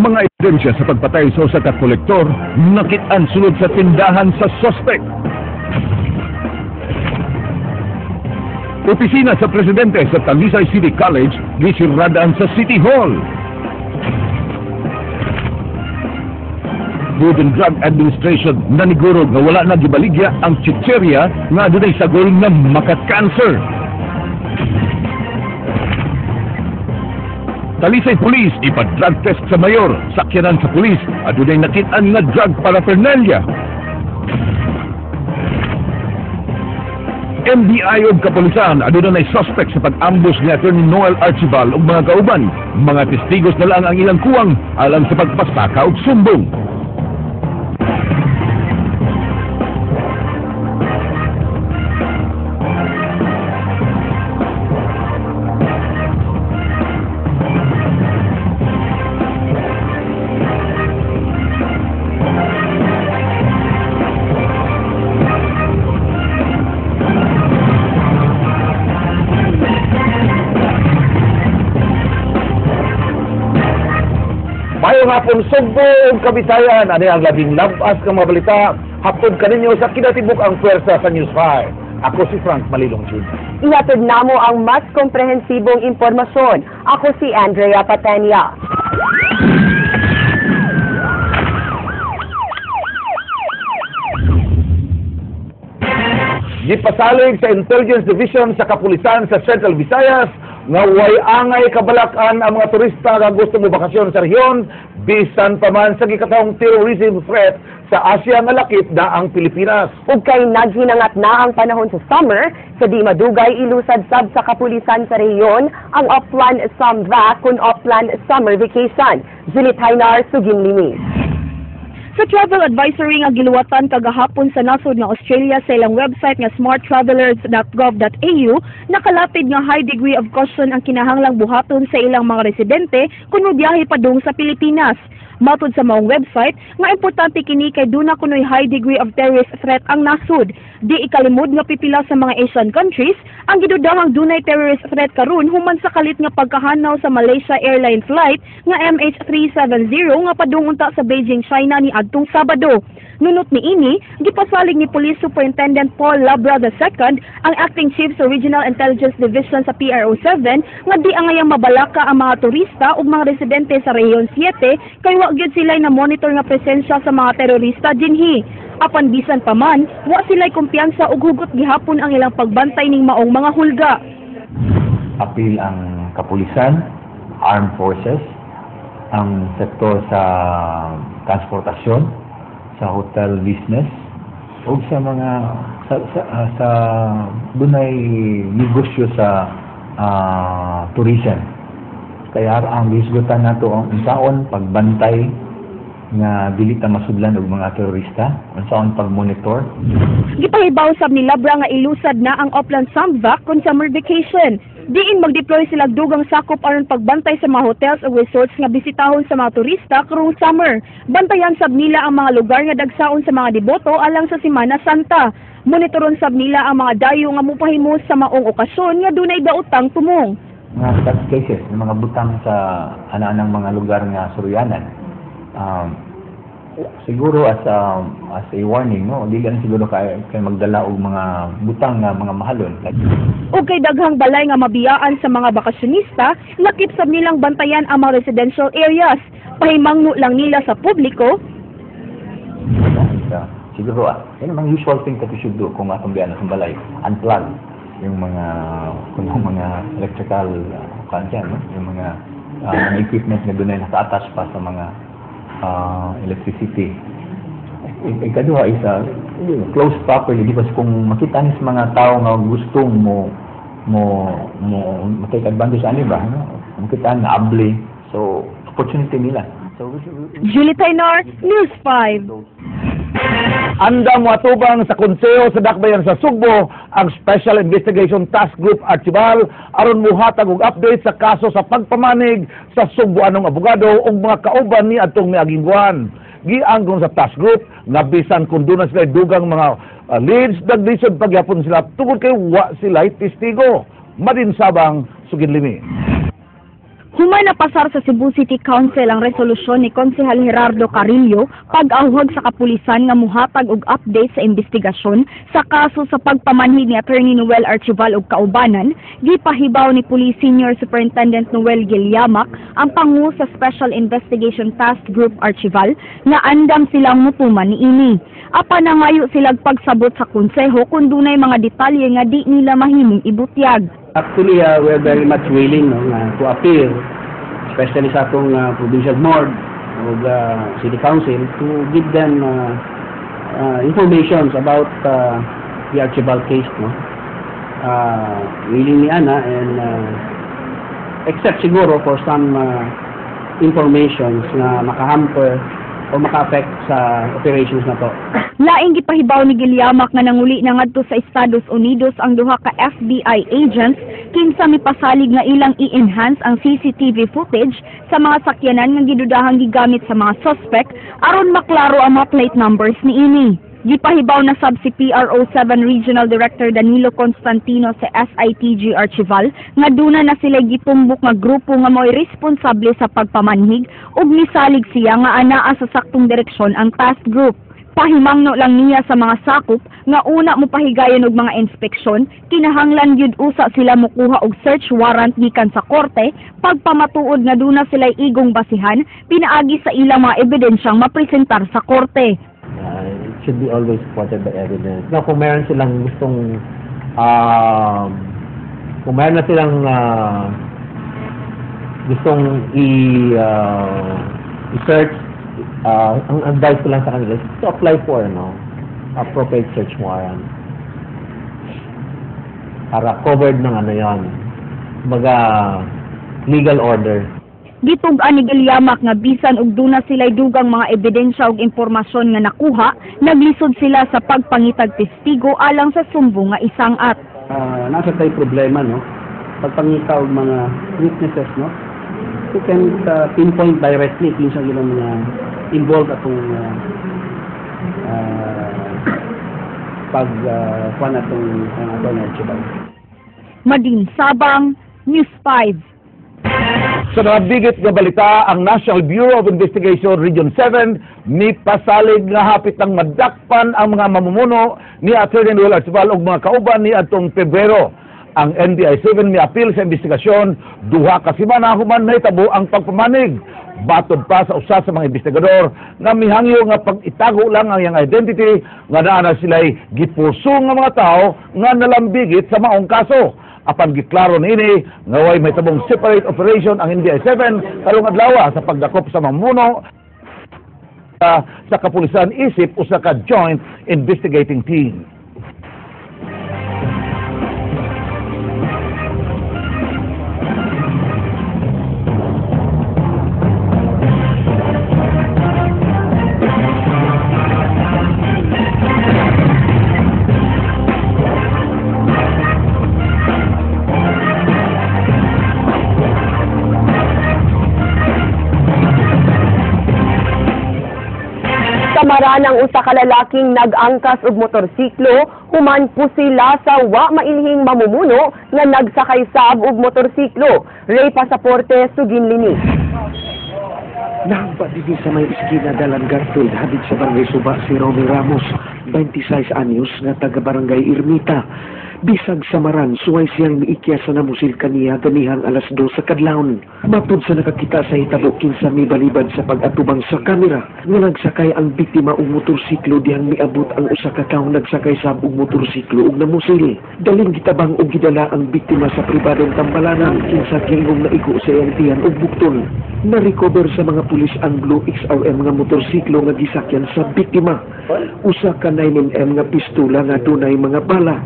Mga ebidensya sa pagpatay sa usa ka kolektor nakit-an sulod sa tindahan sa suspect. Opisina sa presidente sa Talisay City College gisiradahan sa City Hall. Food and Drug Administration naniguro nga wala na gibaligya ang chicheria nga adunay sagol nga maka-cancer. Talisay Police ipa-drug test sa mayor, sakyanan sa pulis, adunay nakit-an nga drug paraphernalia. NBI og kapulisan aduna nay suspect sa pag-ambush ni Attorney Noel Archival ug mga kauban. Mga testigos na lang ang ilang kuwang alang sa pagpasaka og sumbong. Mayong hapon Sugbo ug Kabisayan, ani ang labing labas nga mga balita hapon kaninyo sa kinatibuk ang pwersa sa News 5. Ako si Frank Malilong Jr. Ihatod namo ang mas komprehensibong impormasyon. Ako si Andrea Patenia. Gipasalig sa Intelligence Division sa Kapulisan sa Central Visayas nga way angay kabalakan ang mga turista nga gusto mo bakasyon sa rehiyon bisan pa man sa gikatawong terrorism threat sa Asia nga lakip na ang Pilipinas. Ug kay naghinangat na ang panahon sa summer, sa di madugay ilusad sab sa kapulisan sa rehiyon ang Oplan Sumvac kun Oplan Summer Vacation. Julie Taynar, Sugin Limi. Sa travel advisory nga giluwatan kagahapon sa nasod nga Australia sa ilang website nga smarttravellers.gov.au, nakalapid nga high degree of caution ang kinahanglang buhaton sa ilang mga residente kung mobiyahe padung sa Pilipinas. Matod sa maong website, nga importante kini kay duna kunoy high degree of terrorist threat ang nasod. Di ikalimod nga pipila sa mga Asian countries ang gidudahang dunay terrorist threat karon human sa kalit nga pagkahanaw sa Malaysia Airlines flight nga MH370 nga padung unta sa Beijing, China ni adtong Sabado. Nunot ni ini, gipasalig ni Police Superintendent Paul Labra II ang acting chief sa Regional Intelligence Division sa PRO7 nga di angayang mabalaka ang mga turista ug mga residente sa Rehiyon 7 kay wa gyud sila'y na-monitor nga presensya sa mga terorista dinhi. Apan bisan pa man, wa sila'y kumpiyansa ug hugot gihapon ang ilang pagbantay ning maong mga hulga. Apil ang kapulisan, armed forces, ang sektor sa transportasyon, sa hotel business, o sa mga sa dunay negosyo sa tourism. Kaya ang gisgutan nato ang unsaon pagbantay nga dili ta masudlan og mga terorista, unsaon pagmonitor. Gipahibaw sab ni Labra nga ilusad na ang Oplan Sumvac kon summer vacation. Diin magdeploy sila dugang sakop aron pagbantay sa mga hotels o resorts nga bisitahon sa mga turista karong summer. Bantayan sab nila ang mga lugar nga dagsaon sa mga deboto alang sa Semana Santa. Monitoron sab nila ang mga dayo nga mopahimo sa maong okasyon nga dunay daotang tumong. Mga such cases, ng mga butang sa ana-anang mga lugar nga suryanan. Siguro as a warning, no, dili lang siguro kay magdala og mga butang nga mga mahalon. Like, ug kay daghang balay nga mabiyaan sa mga bakasyonista, lakip sab nilang bantayan ang mga residential areas. Pahimangno lang nila sa publiko. Siguro yun ang usual thing that we should do kung atong biyaan sa balay, unplug yung mga kung yung mga electrical no? Yung mga equipment na dunay naka-attach pa sa mga electricity. Ikaduha is close properly because kung makita ni sa mga tao nga gustong mo take advantage ani ba, no? Makita nga abli, so opportunity nila. So Julie Taynar, News 5. Andam moatubang sa Konseho sa Dakbayan sa Sugbo ang Special Investigation Task Group Archival aron mohatag og update sa kaso sa pagpamanig sa Sugboanong abogado ug mga kauban ni adtong miaging buwan. Giangkon sa task group nga bisan kung duna sila dugang mga leads, naglisod pagyapon sila tungod kay wa sila testigo. Madinsabang Sugin Limi. Human napasar sa Cebu City Council ang resolusyon ni Konsehal Gerardo Carillo pag-awhag sa kapulisan nga muhatag og update sa investigasyon sa kaso sa pagpamanhig ni Attorney Noel Archival og kaubanan, gipahibaw ni Police Senior Superintendent Noel Gilliamac ang pangu sa Special Investigation Task Group Archival nga andam silang mutuman niini. Apan nangayo silag pagsabot sa konseho kung dunay mga detalye nga di nila mahimong ibutyag. Actually, we're very much willing, no, nga to appear, especially sa atong provincial board o city council, to give them informations about the Archival case. No? Willing ni ana and except siguro for some informations na makahamper o maka-affect sa operations na to. Laing gipahibaw ni Gilliamac nga nanguli na ngadto sa Estados Unidos ang duha ka FBI agents kinsa mipasalig nga ilang i-enhance ang CCTV footage sa mga sakyanan nga gidudahang gigamit sa mga suspect aron maklaro ang mga plate numbers niini. Gipahibaw na sab si PRO 7 Regional Director Danilo Constantino sa SITG Archival nga duna na sila gitumbok nga grupo nga mo'y responsable sa pagpamanhig ug misalig siya nga anaa sa saktong direksyon ang task group. Pahimangno lang niya sa mga sakop nga una mo pahigayon og mga inspeksyon, kinahanglan gyud usa sila mokuha og search warrant gikan sa korte pagpamatuod nga duna sila igong basihan pinaagi sa ilang mga ebidensyang mapresentar sa korte. It should be always supported by evidence. Now, kung meron na silang gustong i-search, ang advice ko lang sa kanila is to apply for, no, appropriate search warrant. Para covered ng ano yon, kumbaga, legal order. Gitug-an ni Gilliamac nga bisan og duna sila'y dugang mga ebidensya ug impormasyon nga nakuha, naglisod sila sa pagpangitag testigo alang sa sumbong nga isang-at. Nasa tay problema, no, pagpangita og mga witnesses, no, who can pinpoint directly kinsa ilang mga involved atong pag kuan atong ang atong Archival. Madin Sabang, News 5. Sa nabigit nga balita, ang National Bureau of Investigation Region 7 ni pasalig nga hapit ng madakpan ang mga mamumuno ni Attorney Noel Archival ug mga kauban ni atong Pebrero. Ang NBI 7 miapil sa investigasyon 2 ka semana human nahitabo ang pagpamanig. Batod pa sa usa sa mga investigador nga mihangyo nga pag-itago lang ang iyang identity nga naa na sila'y gipursu nga mga tao nga nalambigit sa maong kaso. Apan giklaro niini nga way mahitabong separate operation ang NBI 7 karong adlaw sa pagdakop sa mamuno sa kapulisan isip usa ka joint investigating team. Samaran ang usa ka lalaking nag-angkas og motorsiklo human pusila sa wa mailhing mamumuno nga nagsakay sab og motorsiklo. Ray Pasaporte, Suginlini. Nahampa dinhi sa may iskina Dalan Garfield, habit sa Barangay Suba si Romy Ramos, 26 anyos nga taga Barangay Ermita. Bisag samaran, suway siyang miikya sa namusil kaniya ganihang 2:00 sa kadlawon. Matud sa nakakita sa hitabo kinsa mibalibad sa pag-atubang sa kamera, nga nagsakay ang biktima og motorsiklo dihang miabot ang usa ka tawo nagsakay sab og motorsiklo ug namusil. Daling gitabang og gidala ang biktima sa pribadong tambalanan kinsa giingong naigo sa iyang tiyan og buktol. Na-recover sa mga pulis ang blue XRM nga motorsiklo nga gisakyan sa biktima. Usa ka 9mm nga pistola nga dunay mga bala.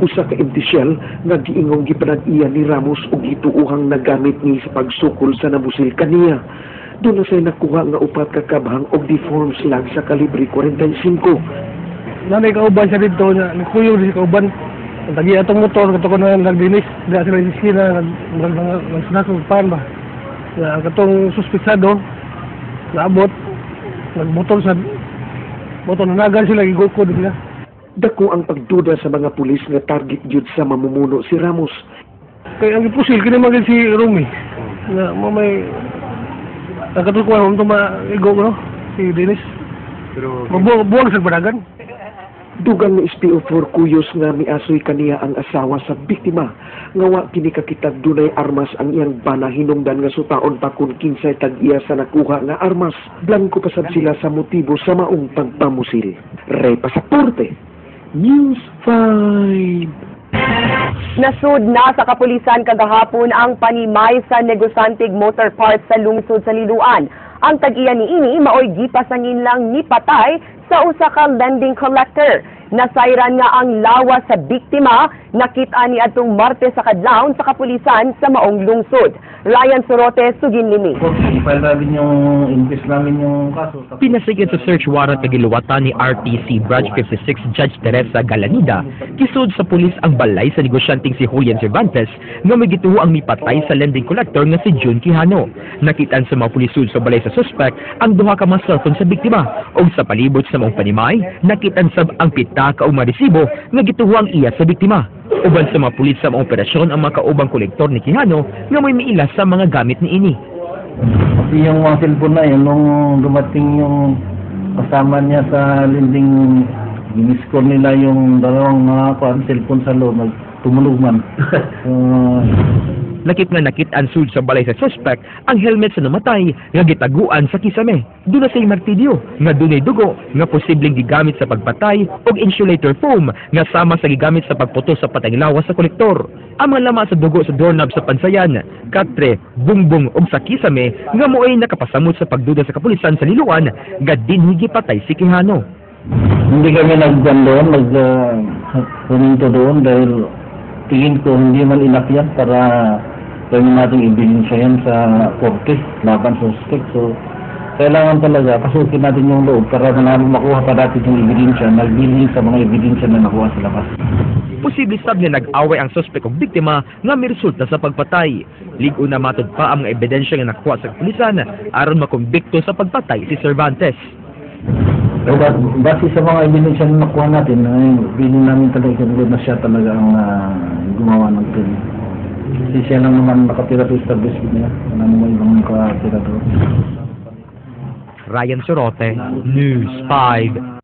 Usa ka empty shell nga giingong gipanag-iya ni Ramos og gituohang nagamit ni sa pagsukol sa nabusil kaniya. Doon na siya'y nakuha nga 4 ka kabhang og deformed slug sa kalibre 45. Nanay kauban siya dito, niya, nagkuyog siya kauban. Ang tagi atong motor, kato ko na nagdinis, diya sila sa iskina, nagsunakog pan ba. Na, ang katong suspitsado, naabot, nagmotor sa motor, nanagan sila, gigukod sila. Dako ang pagduda sa mga pulis nga target gyud sa mamumuno si Ramos. Kaya ang ipusil, kini man si Rumi. Nga mo may ang katong kuan mo maigo no si Dennis. Pero Mabuwag buwag sa baragan. Dugang ni SPO4 Cuyos nga miasoy kaniya ang asawa sa biktima nga wa kini kakitag dunay armas ang iyang bana, hinungdan nga sutaon pa kun kinsay tag-iya sa nakuha nga armas. Blanko pa sab sila sa motibo sa maong pagpamusil. Ray Pasaporte, News 5. Nasud na sa kapulisan kagahapon ang panimay sa negosyanteng motor parts sa lungsod sa Liloan. Ang tag-iya niini maoy gipasangin lang ni patay sa usa ka lending collector. Nasayran nga ang lawas sa biktima nakita ni adtong Martes sa kadlawon sa kapulisan sa maong lungsod. Ryan Sorote, Suginlimi. I-file namin yung invest namin yung kaso. Pinasigit sa search warrant na giluwatan ni RTC Branch 56 Judge Teresa Galanida, gisud sa pulis ang balay sa negosyanteng si Julian Cervantes nga may gituo ang mipatay sa lending collector nga si June Quijano. Nakitaan sa mga pulis sa balay sa suspect ang duha ka mga cellphone sa biktima ug sa palibot sa maong panimay nakitaan sab ang pitaka o mga resibo nga gituo ang iya sa biktima. Uban sa mga pulis sa mga operasyon ang mga kaubang kolektor ni Quijano nga may miila sa mga gamit niini. Kasi yung mga cellphone na yun, nung dumating yung kasama niya sa lending, giniscore nila yung dalawang mga kuan, cellphone sa loob, nagtumunog man. So, Lakip nga nakit-an sud sa balay sa suspect ang helmet sa namatay nga gitaguan sa kisame. Duna say martilyo nga dunay dugo nga posibleng gigamit sa pagpatay og insulator foam nga sama sa gigamit sa pagputos sa patayng lawas sa kolektor. Ang mga lama sa dugo sa doorknob sa pansayan, katre, bungbong ug sa kisame nga moay nakapasamot sa pagduda sa kapulisan sa Liloan nga dinhi gipatay si Quijano. Hindi kami nagkuan doon, huminto doon dahil tingin ko hindi man enough yan para gawin natin ebidensya yan sa korte laban sa suspect. So, kailangan talaga pasukin natin yung loob para makuha pa natin yung ebidensya na bilin sa mga ebidensya na nakuha sa labas. Posible sab nga nag-away ang suspect ug biktima nga miresulta sa pagpatay. Lig-on na matud pa ang mga ebidensya nga nakuha sa kapulisan aron makumbikto sa pagpatay si Cervantes. So, base sa mga ebidensya na nakuha natin, ay, bilin namin talaga na siya talaga ang gumawa ng krimen. Kasi siya lang naman nakatira sa establishment niya. Wala namang ibang nakatira doon. Ryan Sorote, News 5.